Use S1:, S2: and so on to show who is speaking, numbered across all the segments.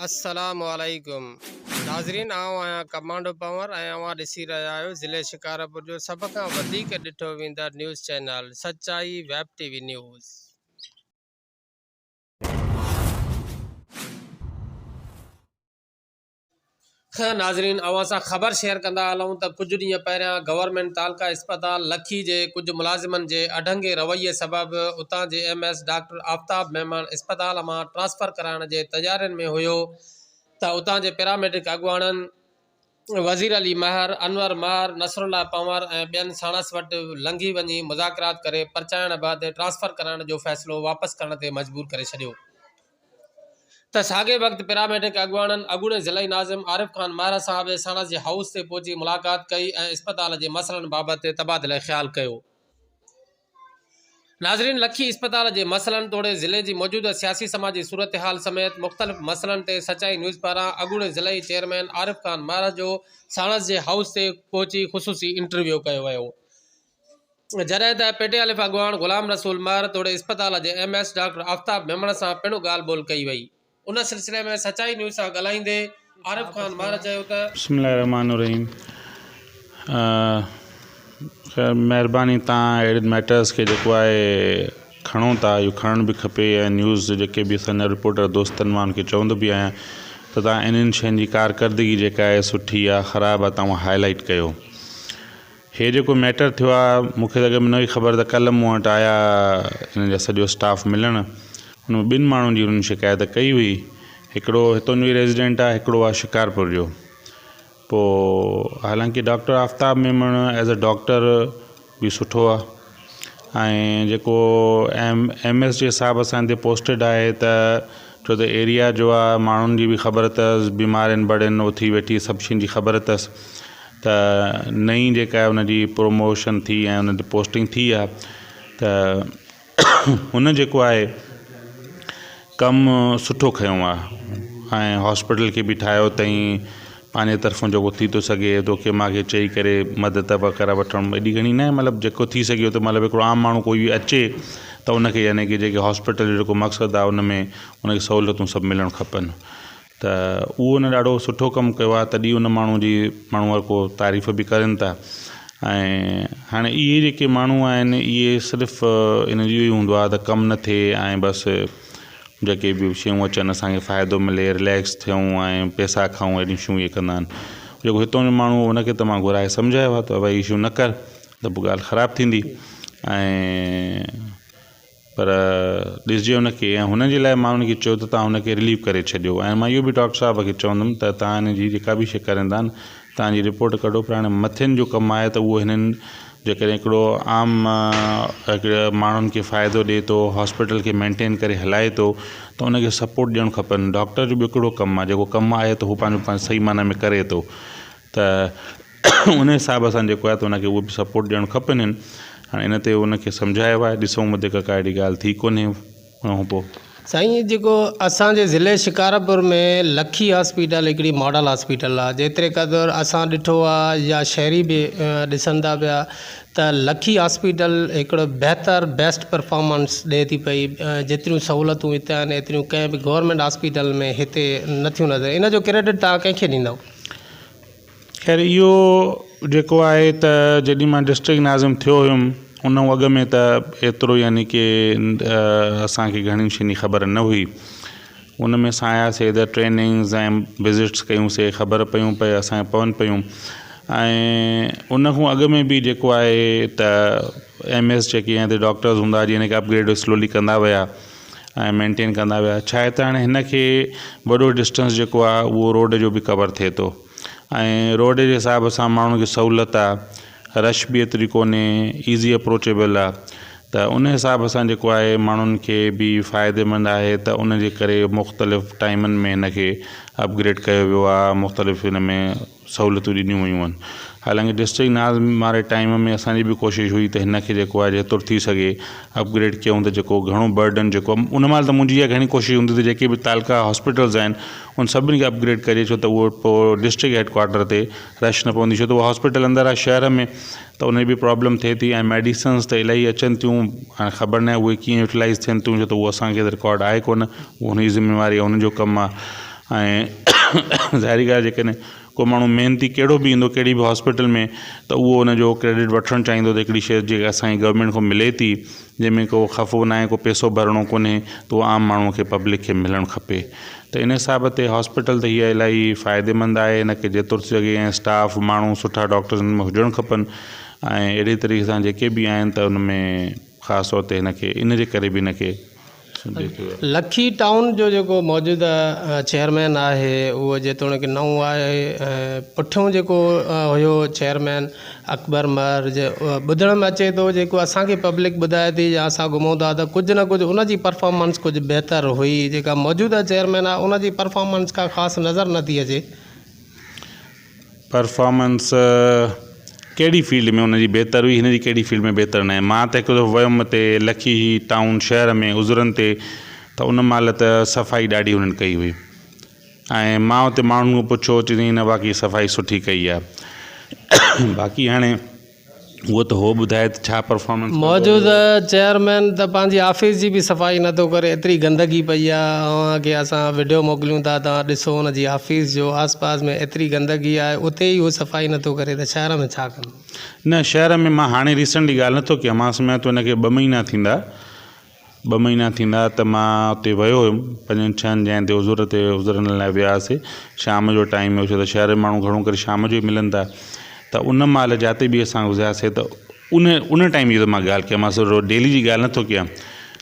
S1: السلام عليڪم ناظرين آئون آهيان ڪمانڊو پنور ۽ اوهان ڏسي رهيا آهيو ضلعي شڪارپور جو سڀ کان وڌيڪ ڏٺو ويندڙ نيوز چينل سچائي ويب ٽي وي نيوز. ناظرين اوهان سان خبر شيئر ڪندا هلون ته ڪجهه ڏينهن پهريان گورنمينٽ تعلقه اسپتال لکي جي ڪجهه ملازمن جي اڍنگي رويي سبب اتان جي M S doctor Aftab Memon اسپتال مان ٽرانسفر ڪرائڻ جي تيارين ۾ هيو ته اتان جي پيراميڊڪ اڳواڻن وزير علي مهر، انور مهر، نصرالله پنهور ۽ ٻين ساڻس وٽ لنگهي وڃي مذاڪرات ڪري پرچائڻ بعد ٽرانسفر ڪرائڻ جو فيصلو واپس ڪرڻ تي مجبور ڪري ڇڏيو. ته ساڳئي وقت پيراميڊڪ اڳواڻن اڳوڻي ضلعي ناظم عارف خان مهر سان به ساڻس جي هائوس تي پهچي ملاقات ڪئي ۽ اسپتال جي مسئلن بابت تبادله خيال ڪيو. ناظرين لکي اسپتال جي مسئلن توڙي ضلعي جي موجوده سياسي سماجي صورتحال سميت مختلف مسئلن تي سچائي نيوز پاران اڳوڻي ضلعي چيئرمين عارف خان مهر جو ساڻس جي هائوس تي پهچي خصوصي انٽرويو ڪيو ويو. جڏهن ته پي ٽي الف اڳواڻ غلام رسول مهر توڙي اسپتال جي M S doctor Aftab Memon سان پڻ ڳالهه ٻولهه ڪئي وئي. ان سلسلي ۾ سچائي نيوز سان ڳالهائيندي عارف خان مهر چيو ته.
S2: بسم الله الرحمٰن الرحيم خير مهرباني تان اهڙن ميٽرس کي جيڪو آهي کڻو ٿا اهو کڻڻ به کپي ۽ نيوز جيڪي به اسان جا رپورٽر دوستن مان انهن کي چوندو به آهيان ته تان انهن شين جي ڪارڪردگي جيڪا آهي سٺي آهي خراب آهي تان اها هائي لائيٽ ڪيو هي جيڪو ميٽر ٿيو آ مون کي ته اڳ ۾ نه هئي خبر ته ڪلهه مون وٽ آيا هنن جا سڄو اسٽاف ملڻ ان ۾ ٻن ماڻهن جي هنن شڪايت ڪئي هئي هڪڙو هتان جو ئي ريزيڊنٽ آ هڪڙو آ شڪارپور جو پوء حالانڪه doctor Aftab Memon as a doctor به سٺو آ ۽ جيڪو ايم ايم ايس جي حساب سان هتي پوسٽيڊ آهي ته ڇو ته ايريا جو آ ماڻهن جي به خبر اٿس بيمارين بڙين اٿي ويٺي سڀ شين جي خبر اٿس ته نئين جيڪا آهي ان جي پروموشن ٿي ۽ ان جي پوسٽنگ ٿي آهي ته هن جيڪو آهي ڪم سٺو کنيو آهي ۽ هاسپيٽل کي به ٺاهيو اٿئين پنهنجي طرفون جيڪو ٿي ٿو سگهي توکي مون کي چئي ڪري مدد وغيره وٺڻ ايڏي گهڻي نه مطلب جيڪو ٿي سگهيو ته مطلب هڪڙو عام ماڻهو ڪوئي به اچي ته ان کي يعني ڪه جيڪي هاسپيٽل جو جيڪو مقصد آهي ان ۾ ان کي سهولتون سڀ ملڻ کپن ته اهو هن ڏاڍو سٺو ڪم ڪيو آهي تڏهن ان ماڻهو جي ماڻهو هر ڪو تعريف به ڪرن ٿا ۽ هاڻي اهي جيڪي ماڻهو آهن اهي صرف ان جو ئي هوندو آهي ته ڪم نه ٿئي ۽ بس جيڪي به شيون اچن اسانکي فائدو ملي رليڪس ٿيون ۽ پئسا کائون اهڙيون شيون اهي ڪندا آهن جيڪو هتان جو ماڻهو ان کي ته مان گهرائي سمجهايو آهي ته ڀئي اهي شيون نه ڪر ته پوء ڳالهه خراب ٿيندي ۽ پر ڏسجي ان کي ۽ هن جي لاء مان ان کي چيو ته توهان هن کي رليو ڪري ڇڏيو ۽ مان اهو به ڊاڪٽر صاحب کي چوندم ته توهان هن جي جيڪا به شيء ڪرين ٿا توهان جي رپورٽ ڪڍو پر هاڻي مٿين جو ڪم آهي ته اهو هنن جيڪڏهن هڪڙو عام هڪڙي ماڻهن کي فائدو ڏئي ٿو هاسپيٽل کي مينٽين ڪري هلائي ٿو ته ان کي سپورٽ ڏيڻ کپن ڊاڪٽر جو ٻيو ڪهڙو ڪم آهي جيڪو ڪم آهي ته هو پنهنجو صحيح معنيٰ ۾ ڪري ٿو ته ان حساب سان جيڪو آهي ته ان کي اهو به سپورٽ ڏيڻ کپن هاڻي ان تي ان کي سمجهايو آهي ڏسون وڌيڪ ڪا اهڙي ڳالهه ٿي ڪونهي ان کان پوء.
S1: سائين جيڪو اسان جي ضلعي شڪارپور ۾ لکي هاسپيٽل هڪڙي ماڊل هاسپيٽل آ جيتري قدر اسان ڏٺو آ يا شهري به ڏسن ٿا پيا ته لکي هاسپيٽل هڪڙو بهتر بيسٽ پرفارمنس ڏي ٿي پئي جيتريون سهولتون هتي آهن ايتريون ڪنهن به گورنمينٽ هاسپيٽل ۾ هتي نٿيون نظر ان جو ڪريڊٽ توهان ڪنهن کي ڏيندؤ؟
S2: خير اهو جيڪو آهي ته جڏهن مان ڊسٽرڪٽ ناظم ٿيو هيم ان اڳ ۾ ته ايترو يعني ڪي اسانکي گهڻين شين جي خبر نه هئي ان ۾ اسان آياسي ته ٽريننگز ۽ وزٽس ڪيونسي خبر پيون پئي اسانکي پون پيون ۽ ان کان اڳ ۾ به جيڪو آهي ته ايم ايس جيڪي يا ڊاڪٽرز هوندا جيئن هن کي اپگريڊ سلولي ڪندا ويا ۽ مينٽين ڪندا ويا ڇا آهي ته هاڻي هن کي وڏو ڊسٽنس جيڪو آهي اهو روڊ جو به ڪور ٿئي ٿو ۽ روڊ جي حساب سان ماڻهن کي سهولت آهي رش به ايتري ڪونهي ايزي اپروچيبل آهي ته ان حساب سان جيڪو آهي ماڻهن کي به فائديمند آهي ته ان جي ڪري مختلف ٽائيمن ۾ هن کي اپگريڊ ڪيو ويو آهي مختلف هن ۾ سهولتون ڏنيون ويون آهن حالانڪه ڊسٽرڪٽ ناظم واري ٽائيم ۾ اسان جي به ڪوشش هئي ته هن کي جيڪو آهي جيترو ٿي سگهي اپگريڊ ڪيون ته جيڪو گهڻو برڊن جيڪو ان مهل ته منهنجي اها گهڻي ڪوشش هوندي ته جيڪي به تعلقه هاسپيٽلز آهن ان سڀني کي اپگريڊ ڪجي ڇو ته اهو پوء ڊسٽرڪٽ هيڊ ڪوارٽر تي رش نه پوندي ڇو ته اهو هاسپيٽل اندر آهي شهر ۾ ته ان جي به پرابلم ٿئي ٿي ۽ ميڊيسنز ته الاهي اچن ٿيون هاڻي خبر ناهي اهي ڪيئن يوٽيلائز ٿين ٿيون ڇو ته اهو اسان کي ته رڪارڊ آهي ڪونه اهو ان جي ذميواري آهي ان جو ڪم آهي. ۽ ظاهري ڳالهه جيڪڏهن ڪو ماڻهو محنتي ڪهڙو به ايندو ڪهڙي به هاسپيٽل ۾ ته اهو ان جو ڪريڊٽ وٺڻ چاهيندو ته هڪڙي شيء جيڪا اسان جي گورنمينٽ کان ملي ٿي جنهن ۾ ڪو خفو ناهي ڪو پئسو ڀرڻو ڪونهي ته اهو عام ماڻهو کي پبلڪ کي ملڻ کپي ته ان حساب تي هاسپيٽل ته هيء الاهي فائديمند آهي هن کي جيترو ٿي سگهي ۽ اسٽاف ماڻهو سٺا ڊاڪٽرز هن ۾ هجڻ کپن ۽ اهڙي طريقي سان جيڪي به آهن ته ان ۾ خاص طور تي هن کي ان جي ڪري به هن کي
S1: لکي ٽائون جو جيڪو موجوده چيئرمين آهي اهو جيتوڻيڪ نئون آهي ۽ پٺيون جيڪو هيو چيئرمين اڪبر مهر ٻڌڻ ۾ اچي ٿو جيڪو اسان کي پبلڪ ٻڌائي ٿي يا اسان گهمون ٿا ته ڪجهه نه ڪجهه ان جي پرفارمنس ڪجهه بهتر هئي جيڪا موجوده چيئرمين آهي ان جي پرفارمنس ڪا خاص نظر نٿي اچي.
S2: پرفارمنس ڪهڙي فيلڊ ۾ ان جي بهتر هئي هن جي ڪهڙي فيلڊ ۾ بهتر ناهي مان ته هڪ دفعو ويم اتي لکي هي ٽائون شهر ۾ عذرن تي ته ان مهل ته صفائي ڏاڍي هنن ڪئي هئي ۽ مان اتي ماڻهن کان پڇيو چي هن واقعي صفائي سٺي ڪئي آهي باقي هاڻي اهو ته هو ٻڌائي ته ڇا پرفارمنس ڪندو
S1: موجوده چيئرمين ته پنهنجي آفيس جي به صفائي نه ٿو ڪري ايتري گندگي پئي آ اوهان کي اسان وڊيو موڪليون ٿا توهان ڏسو ان جي آفيس جو آس پاس ۾ ايتري گندگي آهي اتي ئي هو صفائي نه ٿو ڪري ته شهر ۾ ڇا ڪندو.
S2: نه شهر ۾ مان هاڻي ريسنٽلي ڳالهه نه ٿو ڪيان مان سمجهان ٿو هن کي ٻه مهينا ٿيندا ٻه مهينا ٿيندا ته مان اتي ويو هيم پنجن ڇهن جاين تي عذر تي عذرن لاء وياسي شام جو ٽائيم هيو ڇو ته شهر ۾ ماڻهو گهڻو ڪري شام جو ئي ملن ٿا ته ان مهل جاتي به اسان گذرياسي ته ان ان ٽائيم جي ٿو مان ڳالهه ڪيان مان سڄو ڊيلي جي ڳالهه نٿو ڪيان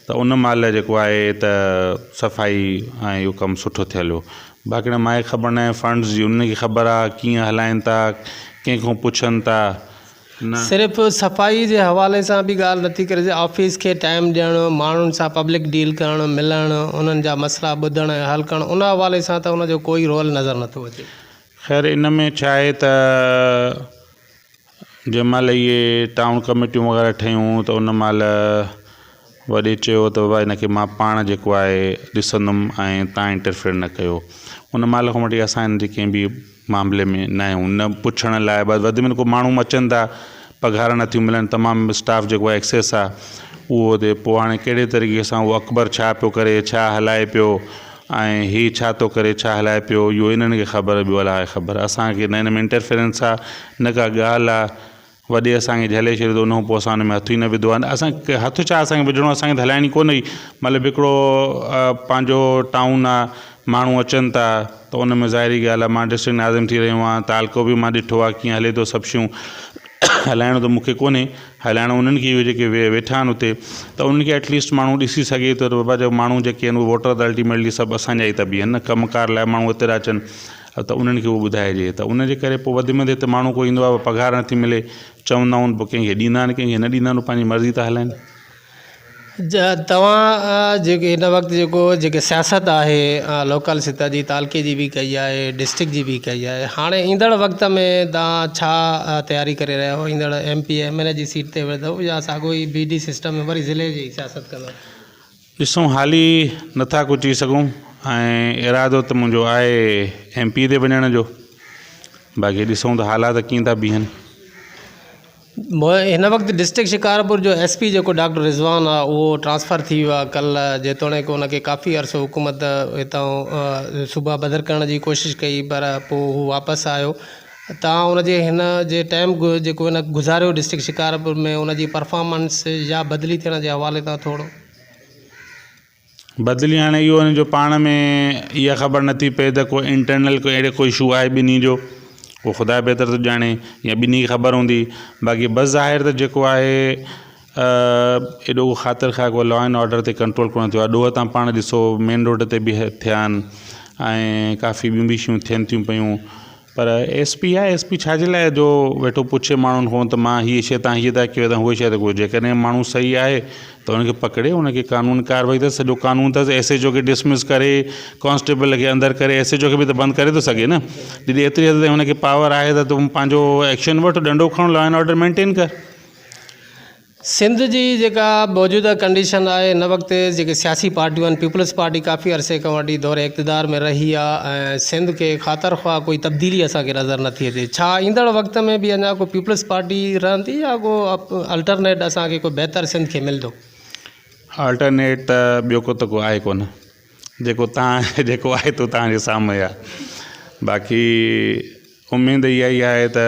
S2: ته ان مهل جيڪو آهي ته صفائي ۽ اهو ڪم سٺو ٿيل هو باقي مانکي خبر ناهي فنڊز جي انهن کي خبر آهي ڪيئن هلائين ٿا ڪنهن کان پڇن ٿا نه.
S1: صرف صفائي جي حوالي سان به ڳالهه نٿي ڪري سگهجي، آفيس کي ٽائيم ڏيڻ، ماڻهن سان پبلڪ ڊيل ڪرڻ، ملڻ، انهن جا مسئلا ٻڌڻ ۽ حل ڪرڻ ان حوالي سان ته ان جو ڪوئي رول نظر نٿو اچي.
S2: خير ان ۾ ڇا آهي ته جنهن مهل اهي ٽائون ڪميٽيون وغيره ٺهيون ته ان مهل وڏي چيو ته بابا ان کي مان پاڻ جيڪو آهي ڏسندم ۽ تان انٽرفيئر نه ڪيو ان مهل کان وٺي اسان هن جي ڪنهن به معاملي ۾ نه آهيون نه پڇڻ لاء بس وڌ ۾ ڪو ماڻهو اچن ٿا پگهار نٿيون ملن تمام اسٽاف جيڪو آهي ايڪسيس آهي اهو تي پوء هاڻي ڪهڙي طريقي سان اهو اڪبر ڇا پيو ڪري ڇا هلائي پيو ۽ هي ڇا ٿو ڪري ڇا هلائي پيو اهو انهن کي خبر ٻيو الله کي خبر اسانکي نه ان ۾ انٽرفيئرنس آهي نه ڪا ڳالهه آهي وڏي اسان کي جهلي ڇڏيو ته ان کان پوء اسان ان ۾ هٿ ئي نه وڌو آهي اسان کي هٿ ڇا اسان کي وجهڻو اسان کي ته هلائڻي ڪونه هئي مطلب هڪڙو پنهنجو ٽائون آهي ماڻهو اچن ٿا ته ان ۾ ظاهري ڳالهه آهي مان ڊسٽرڪٽ ناظم ٿي رهيو آهيان تعلقو به مان ڏٺو آهي ڪيئن هلي ٿو سڀ شيون هلائڻو ته مون کي ڪونهي هلائڻو انهن کي اهي جيڪي ويٺا آهن اتي ته انهن کي ايٽليسٽ ماڻهو ڏسي سگهي ٿو ته بابا جو ماڻهو جيڪي آهن اهي ووٽر ته الٽيميٽلي سڀ اسان جا ئي ٿا بيهن نه ڪم ڪار لاء ماڻهو ايترا اچن ته انهن کي اهو ٻڌائجي ته ان جي ڪري پوء وڌ ۾ وڌ هتي ماڻهو ڪو ايندو آهي پگهار نٿي ملي چوندا آهن پوء ڪنهن کي ڏيندا آهن ڪنهن کي نه ڏيندا آهن پنهنجي مرضي ٿا هلائن.
S1: توهان جيڪي هن وقت جيڪو جيڪي سياست آهي لوڪل سطح جي تعلقي جي به ڪئي آهي ڊسٽرڪٽ جي به ڪئي آهي هاڻي ايندڙ وقت ۾ توهان ڇا تياري ڪري رهيا آهيو ايندڙ ايم پي ايم اين اي جي سيٽ تي ويندو يا ساڳيو ئي بي ڊي سسٽم ۾ وري ضلعي جي سياست ڪندو.
S2: ڏسون حالي نٿا ڪجهه چئي سگهون ۽ ارادو ته منهنجو آهي ايم پي تي وڃڻ جو باقي ڏسون ته حالات ڪيئن ٿا بيهن.
S1: هن وقت ڊسٽرڪٽ شڪارپور جو ايس پي جيڪو ڊاڪٽر رضوان آهي اهو ٽرانسفر ٿي ويو آهي ڪلهه جيتوڻيڪ ان کي ڪافي عرصو حڪومت هتان صوبا بدر ڪرڻ جي ڪوشش ڪئي پر پوء هو واپس آيو تان ان جي هن جي ٽائيم جيڪو هن گذاريو ڊسٽرڪٽ شڪارپور ۾ ان جي پرفارمنس يا بدلي ٿيڻ جي حوالي تان ٿورو.
S2: بدلي هاڻي اهو هن جو پاڻ ۾ اها خبر نٿي پئي ته ڪو انٽرنل ڪو اهڙي ڪو اشو آهي ٻنهي جو اهو خدا بهتر ٿو ڄاڻي يا ٻنهي کي خبر هوندي باقي بظاهر ته جيڪو آهي ايڏو ڪو خاطر خواهه ڪو لا اينڊ آرڊر تي ڪنٽرول ڪونه ٿيو آهي ڏوهه تان پاڻ ڏسو مين روڊ تي به ٿيا آهن ۽ ڪافي ٻيون به شيون ٿين ٿيون پيون پر ايس پي آهي ايس پي ڇا جي لاء جو ويٺو پڇي ماڻهن کان ته مان هيء شيء تان هيء ٿا ڪيو ته هوء شيء ٿا ڪيو جيڪڏهن ماڻهو صحيح آهي ته ان کي پڪڙي ان کي قانون ڪارروائي ته سڄو قانون اٿس ايس ايڇ او کي ڊسمس ڪري ڪانسٽيبل کي اندر ڪري ايس ايڇ او کي به ته بند ڪري ٿو سگهي نه جڏهن ايتري حد تائين هن کي پاور آهي ته تون پنهنجو ايڪشن وٺ ڏنڊو کڻ لا اينڊ آرڊر مينٽين ڪر.
S1: سنڌ جي جيڪا موجوده ڪنڊيشن آهي هن وقت جيڪي سياسي پارٽيون آهن پيپلز پارٽي ڪافي عرصي کان وٺي دور اقتدار ۾ رهي آهي ۽ سنڌ کي خاطر خواهه ڪوئي تبديلي اسان کي نظر نٿي اچي ڇا ايندڙ وقت ۾ به اڃا ڪو پيپلز پارٽي رهندي يا ڪو الٽرنيٽ اسان کي ڪو بهتر سنڌ کي ملندو؟
S2: الٽرنيٽ ته ٻيو ڪو ته ڪو آهي ڪونه. جيڪو تان جيڪو آهي تو تان جي سامهون آهي باقي اميد اها ئي آهي ته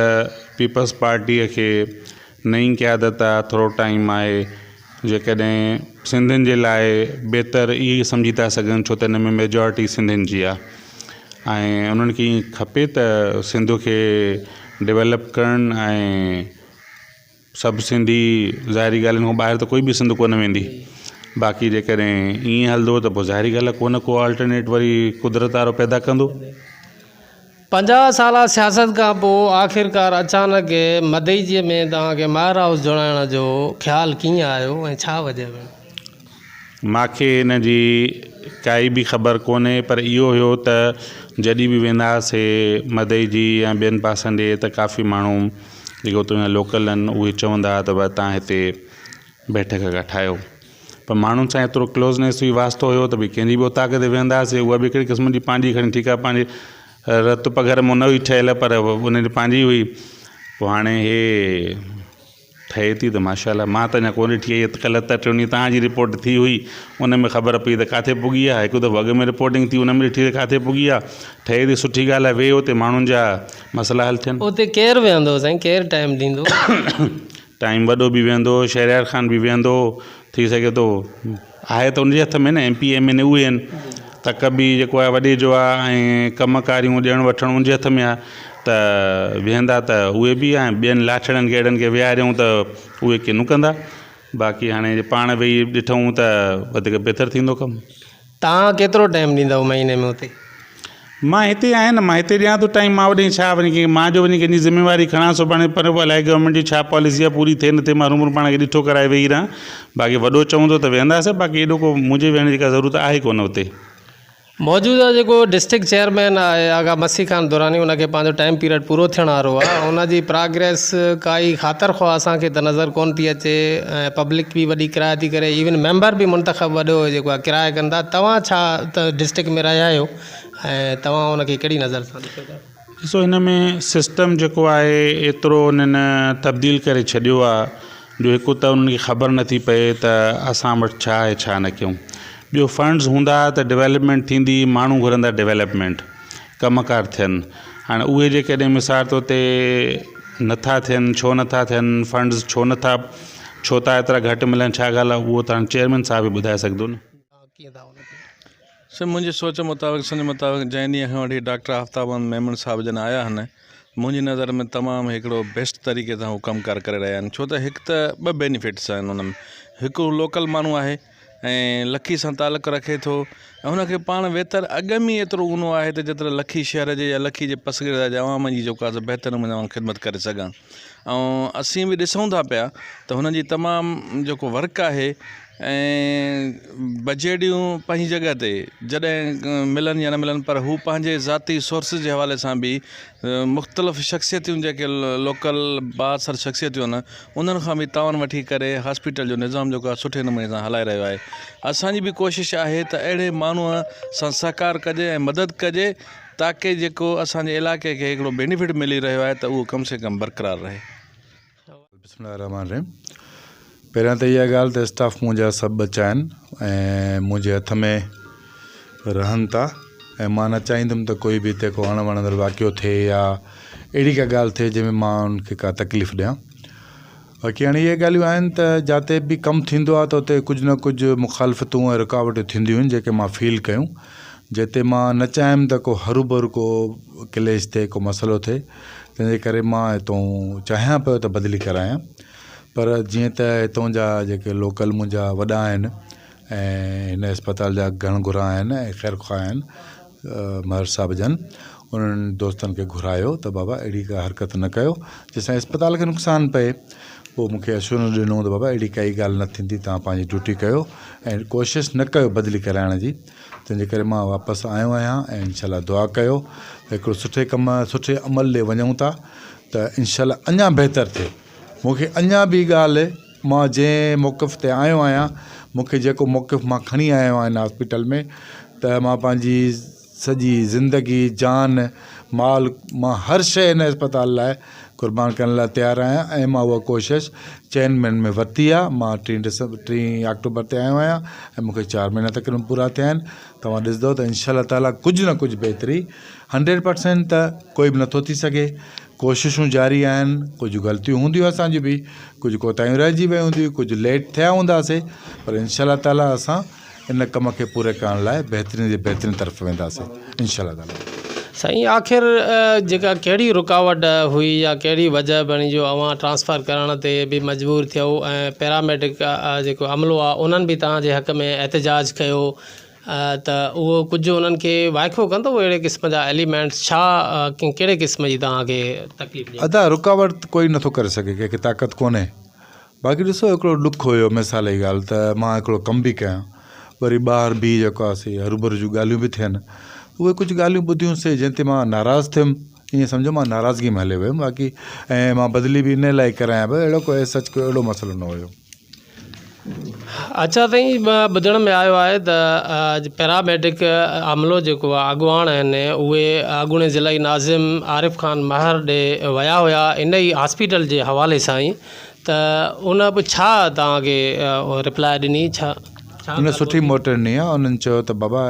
S2: پيپلز پارٽيء کي نئين قيادت آ ٿورو ٽائيم آهي جيڪڏهن سنڌين جي لاء بهتر اهي ئي سمجهي ٿا سگهن ڇو ته هن ۾ ميجارٽي سنڌين جي آ ۽ انهن کي ائين کپي ته سنڌ کي ڊولپ ڪرڻ ۽ سڀ سنڌي ظاهري ڳالهه هن کان ٻاهر ته ڪوئي به سنڌ ڪونه ويندي باقي جيڪڏهن ائين هلندو ته پوء ظاهري ڳالهه آهي ڪو نه ڪو آلٽرنيٽ وري قدرت وارو پيدا ڪندو.
S1: 50 سالا سياست کان پوء آخرڪار اچانڪ مدئجي ۾ توهان کي ماهر هائوس جوڙائڻ جو خيال ڪيئن آيو ۽ ڇا وجهه بڻي؟
S2: ماکي ان جي ڪائي به خبر ڪونهي پر اهو هيو ته جڏهن به ويندا هئاسي مدئجي يا ٻين پاسن ڏي ته ڪافي ماڻهو جيڪي اتان جا لوڪل آهن اهي چوندا هئا ته ڀائي تان هتي بيٺڪ ڪا ٺاهيو پر ماڻهن سان ايترو ڪلوزنيس هئي واسطو هيو ته ڀئي ڪنهن جي به اوطاق تي ويهندا هئاسي اها به هڪڙي قسم جي پنهنجي کڻي ٺيڪ آهي پنهنجي رت پگهر مان نه هئي ٺهيل پر ان جي پنهنجي هئي پوء هاڻي هي ٺهي ٿي ته ماشاء الله مان ته اڃا ڪونه ڏٺي آهي ڪلهه ته ٽيون ڏينهن توهان جي رپورٽ ٿي هئي ان ۾ خبر پئي ته ڪاٿي پڳي آهي هڪ دفعو اڳ ۾ رپورٽنگ ٿي ان ۾ ڏٺي ته ڪاٿي پڳي آهي ٺهي ٿي سٺي ڳالهه آهي ويهه اتي ماڻهن جا مسئلا حل ٿين.
S1: اتي ڪير ويهندو سائين ڪير ٽائيم ڏيندو.
S2: ٽائيم وڏو به ويهندو شهريار خان به ويهندو ٿي سگهي ٿو آهي ته ان جي هٿ ۾ نه M P M N A اهي آهن تڪ به جيڪو آهي وڏي جو آهي ۽ ڪم ڪاريون ڏيڻ وٺڻ ان جي هٿ ۾ آهي ته ويهندا ته اهي به ۽ ٻين لاٺڙن کي اهڙن کي ويهاريون ته اهي ڪنون ڪندا باقي هاڻي جي پاڻ ويهي ڏٺئون ته وڌيڪ بهتر ٿيندو ڪم.
S1: توهان ڪيترو ٽائيم ڏيندؤ مهيني ۾ اتي؟
S2: مان هتي آهيان نه مان هتي ڏيان ٿو ٽائيم مان وڏي ڇا وڃي ڪنهن مان جو وڃي ڪنهن جي ذميواري کڻان سڀاڻي پر الائي گورنمينٽ جي ڇا پاليسي آهي پوري ٿئي نه ٿئي مان روبرو پاڻ کي ڏٺو ڪرائي ويهي رهان باقي وڏو چوندو ته ويهنداسين باقي ايڏو ڪو منهنجي ويهڻ جي ڪا ضرورت آهي ڪونه اتي.
S1: موجوده جيڪو ڊسٽرڪٽ چيئرمين آهي آغا مسيح خان دراني ان کي پنهنجو ٽائيم پيريڊ پورو ٿيڻ وارو آهي ان جي پراگريس ڪائي خاطر خواهه اسان کي ته نظر ڪونه ٿي اچي ۽ پبلڪ به وڏي ڪراء ٿي ڪري ايون ميمبر به منتخب وڏو جيڪو آهي ڪراء ڪن ٿا توهان ڇا ته ڊسٽرڪٽ ۾ رهيا آهيو ۽ توهان ان کي ڪهڙي نظر سان ڏسو ٿا؟
S2: ڏسو هن ۾ سسٽم جيڪو آهي ايترو انهن تبديل ڪري ڇڏيو آهي جو هڪ ته انهن کي خبر نٿي پئي ته اسان وٽ ڇا آهي ڇا نه ڪيون ٻيو فنڊز هوندا ته ڊولپمينٽ ٿيندي ماڻهو گهرندا ڊولپمينٽ ڪم ڪار ٿين هاڻي اهي جيڪڏهن مثال طور تي نٿا ٿين ڇو نٿا ٿين فنڊز ڇو نٿا ڇو ٿا ايترا گهٽ ملن ڇا ڳالهه آهي اهو ته هاڻي چيئرمين صاحب ئي ٻڌائي سگهندو نه.
S3: سر منهنجي سوچ مطابق سمجهه مطابق جنهن ڏينهن کان وٺي ڊاڪٽر آفتاب احمد ميمڻ صاحب جن آيا آهن منهنجي نظر ۾ تمام هڪڙو بيسٽ طريقي سان هو ڪم ڪار ڪري رهيا آهن ڇو ته هڪ ته ٻه بينيفٽس آهن ان ۾ هڪ هو لوڪل ماڻهو آهي ۽ لکي سان تعلق رکي ٿو ۽ هن کي پاڻ ويتر اڳ ۾ ايترو اونو آهي ته جيترو لکي شهر جي يا لکي جي پسگردائي جي عوام جي جيڪو آهي سو بهتر نموني سان خدمت ڪري سگهان ۽ اسين به ڏسون ٿا پيا ته هن جي تمام جيڪو ورڪ آهي ۽ بجيٽيون پنهنجي جڳهه تي جڏهن ملن يا نه ملن پر هو پنهنجي ذاتي سورسز جي حوالي سان به مختلف شخصيتون جيڪي لوڪل بااثر شخصيتون آهن انهن کان به تعاون وٺي ڪري هاسپيٽل جو نظام جيڪو آهي سٺي نموني سان هلائي رهيو آهي اسانجي به ڪوشش آهي ته اهڙي ماڻهوء سان سهڪار ڪجي ۽ مدد ڪجي تاڪه جيڪو اسان جي علائقي کي هڪڙو بينيفٽ ملي رهيو آهي ته اهو ڪم سي ڪم برقرار رهي.
S4: بسم الله الرحمٰن الرحيم پهريان ته اها ڳالهه ته اسٽاف منهنجا سڀ ٻچا آهن ۽ منهنجي هٿ ۾ رهن ٿا ۽ مان نه چاهيندم ته ڪوئي به هتي ڪو اڻ وڻندڙ واقعو ٿئي يا اهڙي ڪا ڳالهه ٿئي جنهن ۾ مان انهن کي ڪا تڪليف ڏيان باقي هاڻي اهي ڳالهيون آهن ته جاتي به ڪم ٿيندو آهي ته اتي ڪجهه نه ڪجهه مخالفتون ۽ رڪاوٽون ٿينديون آهن جيڪي مان فيل ڪيون جتي مان نه چاهيم ته ڪو هروڀرو ڪو ڪليش ٿئي ڪو مسئلو ٿئي تنهن جي ڪري مان هتو چاهيان پيو ته بدلي ڪرايان پر جيئن ته هتو جا جيڪي لوڪل منهنجا وڏا آهن ۽ هن اسپتال جا گهڻ گهرا آهن ۽ خير خواهه آهن مهر صاحب جن انهن دوستن کي گهرايو ته بابا اهڙي ڪا حرڪت نه ڪيو جنهن سان اسپتال کي نقصان پئي پوء مون کي اشورنس ڏنو ته بابا اهڙي ڪائي ڳالهه نه ٿيندي توهان پنهنجي ڊيوٽي ڪيو ۽ ڪوشش نه ڪيو بدلي ڪرائڻ جي تنهن جي ڪري مان واپس آيو آهيان ۽ انشاء الله دعا ڪيو ته هڪڙو سٺي ڪم سٺي عمل ڏي وڃون ٿا ته انشاء الله اڃا بهتر ٿئي مون کي اڃا به ڳالهه مان جنهن موقف تي آيو آهيان مون کي جيڪو موقف مان کڻي آيو آهيان هن هاسپيٽل ۾ ته مان پنهنجي سڄي زندگي جان مال مان هر شيء هن اسپتال لاء قربان ڪرڻ لاء تيار آهيان ۽ مان اها ڪوشش چئن مهينن ۾ ورتي آهي مان ٽين ڊسمبر ٽين آڪٽوبر تي آيو آهيان ۽ مون کي چار مهينا تقريبن پورا ٿيا آهن توهان ڏسندو ته انشاء الله تعاليٰ ڪجهه نه ڪجهه بهتري هنڊريڊ پرسينٽ ته ڪوئي به نٿو ٿي سگهي ڪوششون جاري آهن ڪجهه غلطيون هونديون اسان جون به ڪجهه ڪوتاهيون رهجي ويون هونديون ڪجهه ليٽ ٿيا هونداسي پر انشاء الله تعاليٰ اسان ان ڪم کي پوري ڪرڻ لاء بهترين جي بهترين طرف وينداسين انشاء الله تعالي.
S1: سائين آخر جيڪا ڪهڙي رڪاوٽ هئي يا ڪهڙي وجه بڻي جو اوهان ٽرانسفر ڪرڻ تي به مجبور ٿيو ۽ پيراميڊڪ جيڪو عملو آهي انهن به توهان جي حق ۾ احتجاج ڪيو ته اهو ڪجهه انهن کي وائکو ڪندو اهڙي قسم جا ايليمينٽس ڇا ڪهڙي قسم جي توهان کي تڪليف ڏين.
S4: ادا رڪاوٽ ڪوئي نٿو ڪري سگهي ڪنهن کي طاقت ڪونهي باقي ڏسو هڪڙو ڏک هيو مثال جي ڳالهه ته مان هڪڙو ڪم به ڪيان وري ٻاهر بيهي جيڪو آهي سي هروڀرو جون ڳالهيون به ٿين اهي ڪجهه ڳالهيون ٻڌيون سي جنهن تي مان ناراض ٿيم ائين سمجهو مان ناراضگي ۾ هليو ويم باقي ۽ مان بدلي به ان لاء ڪرايان پيو اهڙو ڪو ايز سچ ڪو اهڙو مسئلو نه هيو.
S1: اڇا سائين ٻڌڻ ۾ آيو آهي ته پيراميڊڪ عملو جيڪو آهي اڳواڻ آهن اهي اڳوڻي ضلعي ناظم عارف خان مهر ڏي ويا هيا ان ئي هاسپيٽل جي حوالي سان ئي ته ان به ڇا توهان کي رپلاء ڏني ڇا
S4: ان سٺي موٽ ڏني آهي انهن چيو ته بابا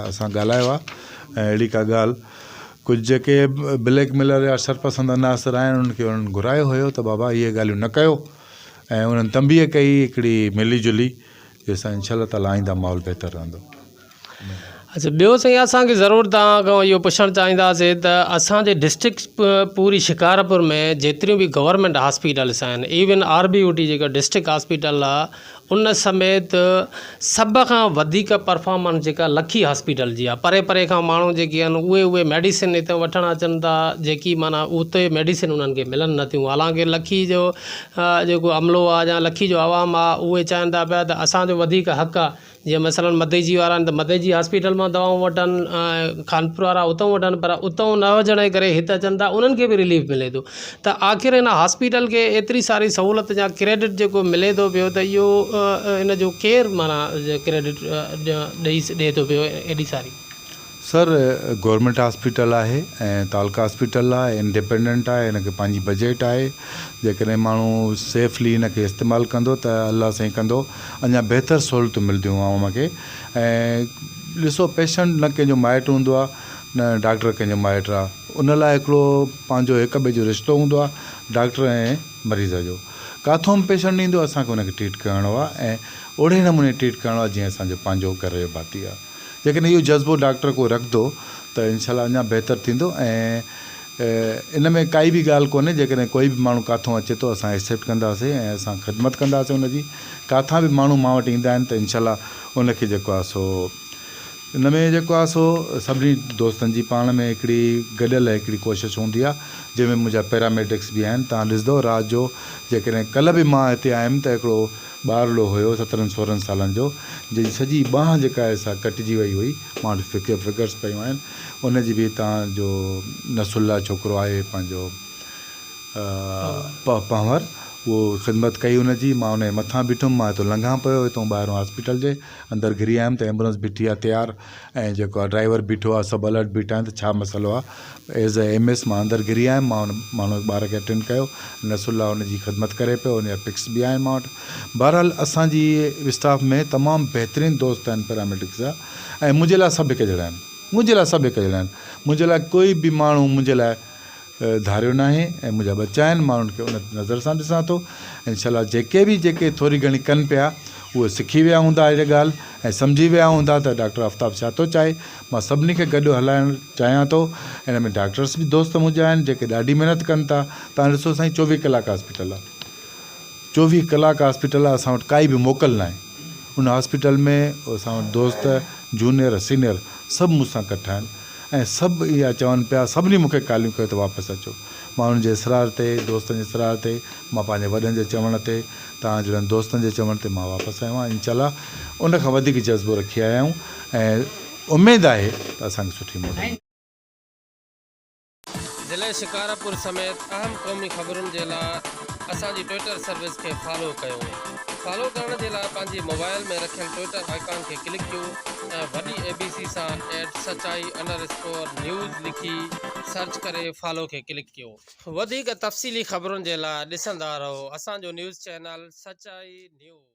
S4: اسان ڳالهايو آهي ۽ اهڙي ڪا ڳالهه ڪجهه جيڪي بليڪ ميلر يا شرپسند عناصر آهن انهن کي انهن گهرايو هيو ته بابا اهي ڳالهيون نه ڪيو ۽ انهن تنبيهه ڪئي هڪڙي ملي جلي جنهن سان انشاء الله تعالٰي آئنده ماحول بهتر رهندو.
S1: اڇا ٻيو سائين اسان کي ضرور توهان کان اهو پڇڻ چاهينداسين ته اسان جي ڊسٽرڪٽ پوري شڪارپور ۾ جيتريون به گورنمينٽ هاسپيٽلس آهن ايون آر بي او ٽي جيڪا ڊسٽرڪٽ هاسپيٽل آهي ان سميت سڀ کان وڌيڪ پرفارمنس جيڪا لکي هاسپيٽل جي آهي پري پري کان ماڻهو جيڪي آهن اهي اهي ميڊيسن هتان وٺڻ اچن ٿا جيڪي معنيٰ اتي ميڊيسن انهن کي ملن نٿيون حالانڪه لکي جو جيڪو عملو آهي يا لکي جو عوام آهي اهي چاهين ٿا پيا ته اسانجو وڌيڪ حق آهي جيئن مثلاً مدئجي وارا آهن ته مدئجي هاسپيٽل مان دوائون وٺن ۽ خانپور وارا اتان وٺن پر اتان نه هجڻ جي ڪري هت اچن ٿا انهن کي به رليف ملي ٿو ته آخر هن هاسپيٽل کي ايتري ساري سهولت يا ڪريڊٽ جيڪو ملي ٿو پيو ته اهو ان جو ڪير معنيٰ ڪريڊٽ ڏئي ڏئي ٿو پيو ايڏي ساري.
S4: سر گورنمينٽ هاسپيٽل آهي ۽ تعلقه هاسپيٽل آهي انڊيپينڊنٽ آهي هن کي پنهنجي بجيٽ آهي جيڪڏهن ماڻهو سيفلي هن کي استعمال ڪندو ته الله سائين ڪندو اڃا بهتر سهولتون ملنديون عوام کي ۽ ڏسو پيشنٽ نه ڪنهن جو مائٽ هوندو آهي نه ڊاڪٽر ڪنهن جو مائٽ آهي ان لاء هڪڙو پنهنجو هڪ ٻئي جو رشتو هوندو آهي ڊاڪٽر ۽ مريض جو ڪاٿو به پيشنٽ ايندو اسان کي ان کي ٽريٽ ڪرڻو آهي ۽ اوڙي نموني ٽريٽ ڪرڻو آهي جيئن اسان جو پنهنجو گهر جو ڀاتي آهي. جيڪڏهن اهو جذبو ڊاڪٽر ڪو رکندو ته انشاء الله اڃا بهتر ٿيندو ۽ ان ۾ ڪائي به ڳالهه ڪونهي جيڪڏهن ڪوئي به ماڻهو ڪاٿون اچي ٿو اسان ايڪسيپٽ ڪنداسين ۽ اسان خدمت ڪنداسين ان جي ڪاٿان به ماڻهو مان وٽ ايندا آهن ته انشاء الله ان کي جيڪو آهي سو ان ۾ جيڪو آهي سو سڀني دوستن جي پاڻ ۾ هڪڙي گڏيل هڪڙي ڪوشش هوندي آهي جنهن ۾ منهنجا پيراميڊڪس به آهن تان ڏسندو رات جو جيڪڏهن ڪلهه به مان هتي آيم ته هڪڙو ٻارڙو هيو سترهن سورهن سالن جو جنهن جي سڄي ٻانهن جيڪا آهي سا ڪٽجي وئي هئي مان وٽ فڪر فگرس پيون آهن ان جي به هتان جو نصرالله ڇوڪرو آهي پنهنجو پنهور اهو خدمت ڪئي ان جي مان ان جي مٿان بيٺم مان هتو لنگهان پيو هتو ٻاهرون هاسپيٽل جي اندر گهري آيم ته ايمبولنس بيٺي آهي تيار ۽ جيڪو آهي ڊرائيور بيٺو آهي سڀ الرٽ بيٺا آهن ته ڇا مسئلو آهي ايز اي ايم ايس مان اندر گهري آيم مان ان ماڻهو ٻار کي اٽينڊ ڪيو نصرالله ان جي خدمت ڪري پيو ان جا پڪس به آهن مان وٽ بهرحال اسان جي اسٽاف ۾ تمام بهترين دوست آهن پيراميڊڪس جا ۽ منهنجي لاء سڀ هڪ جهڙا آهن منهنجي لاء سڀ هڪ جهڙا آهن منهنجي لاء ڪوئي به ماڻهو منهنجي لاء ڌاريو ناهي ۽ منهنجا ٻچا آهن مان انهن کي ان نظر سان ڏسان ٿو انشاء الله جيڪي به جيڪي ٿوري گهڻي ڪن پيا اهي سکي ويا هوندا اهڙي ڳالهه ۽ سمجهي ويا هوندا ته ڊاڪٽر آفتاب ڇا ٿو چاهي مان سڀني کي گڏ هلائڻ چاهيان ٿو. ان ۾ ڊاڪٽرس به دوست منهنجا آهن جيڪي ڏاڍي محنت ڪن ٿا. توهان ڏسو سائين چوويهه ڪلاڪ هاسپيٽل آهي. چوويهه ڪلاڪ هاسپيٽل آهي اسان وٽ ڪائي به موڪل ناهي. ان هاسپيٽل ۾ اسان وٽ دوست جونيئر سينيئر سڀ مون سان ڪٺا آهن ۽ سڀ اها چون پيا سڀني مون کي ڪاليون ڪيو ته واپس اچو. مان انهن جي اصرار تي دوستن جي اصرار تي مان پنهنجي وڏن جي چوڻ تي توهان جهڙن دوستن جي چوڻ تي مان واپس آيو آهيان انشاء الله ان کان وڌيڪ جذبو رکي آيا آهيون ۽ اميد آهي ته اسان کي سٺي موٽ ملندي.
S1: ضلعي شڪارپور سميت اهم قومي خبرن جي لاء اسان جي ٽوئٽر سروس کي فالو ڪيو. فالو ڪرڻ جي لاء پنهنجي موبائل ۾ رکيل ٽوئٽر آئيڪان کي ڪلڪ ڪيو ۽ وڏي اي بي سي سان ايٽ سچائي انڊر اسڪور نيوز لکي سرچ ڪري فالو کي ڪلڪ ڪيو. وڌيڪ تفصيلي خبرن جي لاء ڏسندا رهو اسان جو نيوز چينل سچائي نيوز.